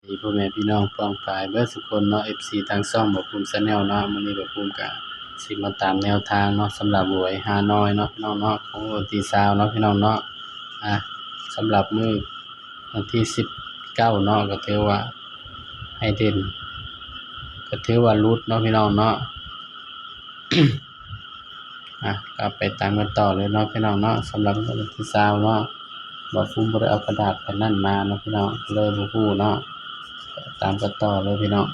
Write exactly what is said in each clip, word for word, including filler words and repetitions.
ดีพ่อแม่พี่น้องป้องปายเบิดสุคนเนาะ เอฟซี ทางช่องบ่าวภูมิ Channel เนาะ มื้อนี้บ่าวภูมิก็สิมาตามแนวทางเนาะ สำหรับหวยฮานอยเนาะพี่น้องเนาะ ของวันที่ซาวเนาะพี่น้องเนาะ อ่ะ สำหรับมื้อวันที่สิบเก้าเนาะ ก็ถือว่าให้เด่น ก็ถือว่าหลุดเนาะพี่น้องเนาะ อ่ะ ก็ไปตามกันต่อเลยเนาะพี่น้องเนาะ สำหรับงวดวันที่ซาวเนาะ บ่าวภูมิบ่ได้เอากระดาษแผ่นนั้นมาเนาะพี่น้อง เลยบ่ฮู้เนาะ ตามกันต่อเลยพี่น้อง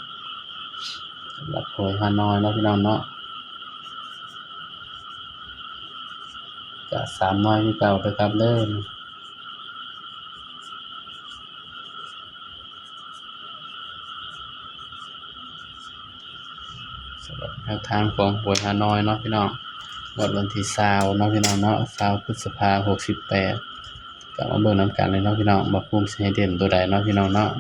สำหรับหวยฮานอยเนาะพี่น้องเนาะ ก็สามน้อยคือเก่าเด้อครับเด้อ สำหรับแนวทางของหวยฮานอยเนาะพี่น้อง งวดวันที่ซาวเนาะพี่น้องเนาะ ซาวพฤษภา หกสิบแปด ก็มาเบิ่งนำกันเลยเนาะพี่น้อง บ่าวภูมิสิให้เด่นตัวใดเนาะพี่น้องเนาะ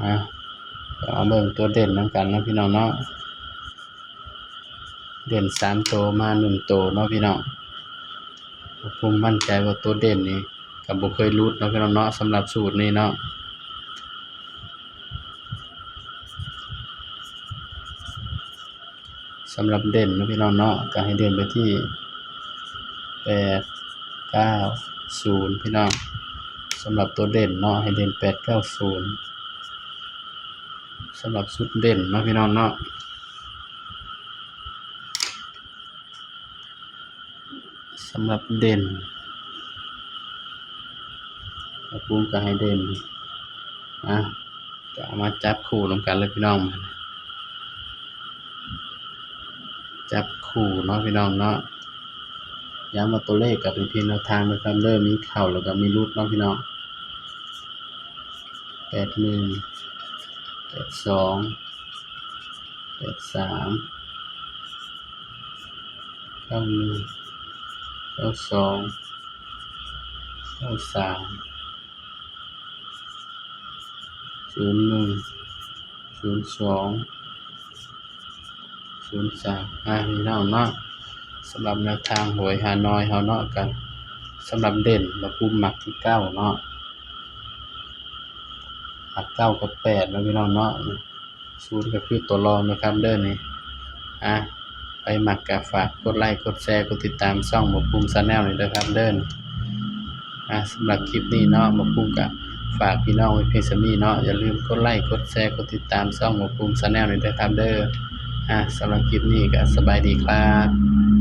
อ่ะ ก็มาเบิ่งตัวเด่นนำกันเนาะพี่น้องเนาะ เด่นสามตัวมาหนึ่งตัวเนาะพี่น้อง บ่าวภูมิมั่นใจว่าตัวเด่นนี่ก็บ่เคยหลุดเนาะพี่น้องเนาะ สำหรับสูตรนี้เนาะ สำหรับเด่นเนาะพี่น้องเนาะ ก็ให้เด่นไปที่ แปดเก้าศูนย์ พี่น้อง สำหรับตัวเด่นเนาะ ให้เด่น แปดเก้าศูนย์ สำหรับชุดเด่นเนาะพี่น้องเนาะ สำหรับเด่น บ่าวภูมิก็ให้เด่น อ่ะ ก็เอามาจับคู่นำกันเลยพี่น้อง จับคู่เนาะพี่น้องเนาะ ย้ำว่าตัวเลขก็เป็นเพียงแนวทางนะครับเด้อ มีเข้าแล้วก็มีหลุดเนาะพี่น้อง แปดหนึ่ง แปดสอง แปดสาม เก้าหนึ่ง เก้าสอง เก้าสาม ศูนย์หนึ่ง ศูนย์สอง ศูนย์สาม อ่า พี่น้องเนาะ สำหรับแนวทางหวยฮานอยเฮาเนาะ ก็สำหรับเด่น บ่าวภูมิมักที่เก้าเนาะ มักเก้ากับแปดเนาะพี่น้องเนาะ ศูนย์ก็คือตัวรองนะครับเด้อนี่ อ่ะ ไปมักก็ฝากกดไลค์ กดแชร์ กดติดตามช่องบ่าวภูมิ Channel นี่เด้อครับเด้อ อ่ะ สำหรับคลิปนี้เนาะ บ่าวภูมิก็ฝากพี่น้องไว้เพียงส่ำนี้เนาะ อย่าลืมกดไลค์ กดแชร์ กดติดตามช่องบ่าวภูมิ Channel นี่เด้อครับเด้อ อ่ะ สำหรับคลิปนี้ก็สบายดีครับ